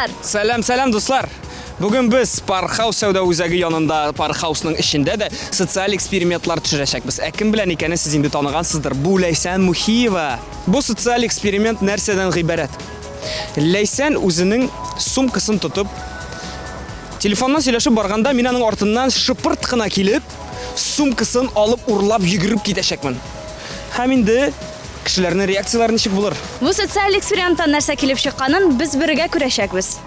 дуслар! Сәлам, сәлам, дуслар! Бүген без Паркхаус сәүдә үзәге янында Паркхаусның эчендә дә социаль экспериментлар төшерәчәкбез. Ә кем белән икәнен сез инде таныгансыздыр. Бу Ләйсән Мухиева. Бу социаль эксперимент нәрсәдән гыйбарәт? Ләйсән үзенең сумкасын тотып, телефоннан сөйләшеп барганда мин аның артыннан шыпырт кына килеп, сумкасын алып урлап йөгереп китәчәкмен. Һәм инде кешеләрнең реакцияләре ничек булыр? Бу социаль эксперименттан нәрсә килеп чыкканын без бергә күрәчәкбез.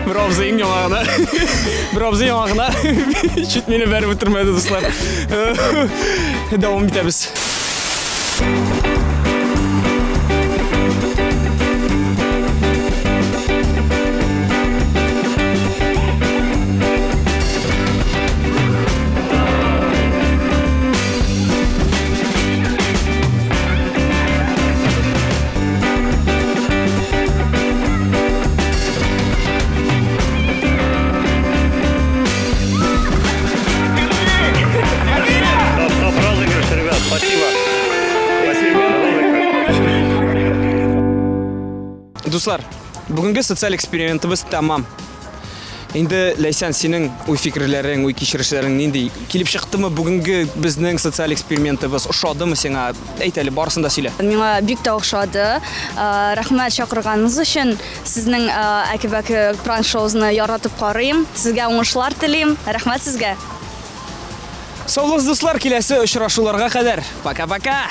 Бер абзыең яңагына, бер абзый яңагына чуть мине бәреп үтермәде, дуслар. Дәвам итәбез. Стоп, стоп, розыгрыш, ребят, спасибо. Спасибо. Дуслар, бүгенге социаль экспериментыбыз тәмам. Инде, Ләйсән, синең уй-фикерләрең, уй-кичерешләрең нинди? Килеп чыктымы бүгенге безнең социаль экспериментыбыз? Ошадымы сиңа? Әйт әле, барысын да сөйлә. Миңа бик тә охшады. Рәхмәт чакырганыгыз өчен. Сезнең Әке-бәке пранк шоуны яратып карыйм. Сезгә уңышлар телим. Рәхмәт сезгә. Сау булыгыз, дуслар, киләсе очрашуларга кадәр. Пока-пока!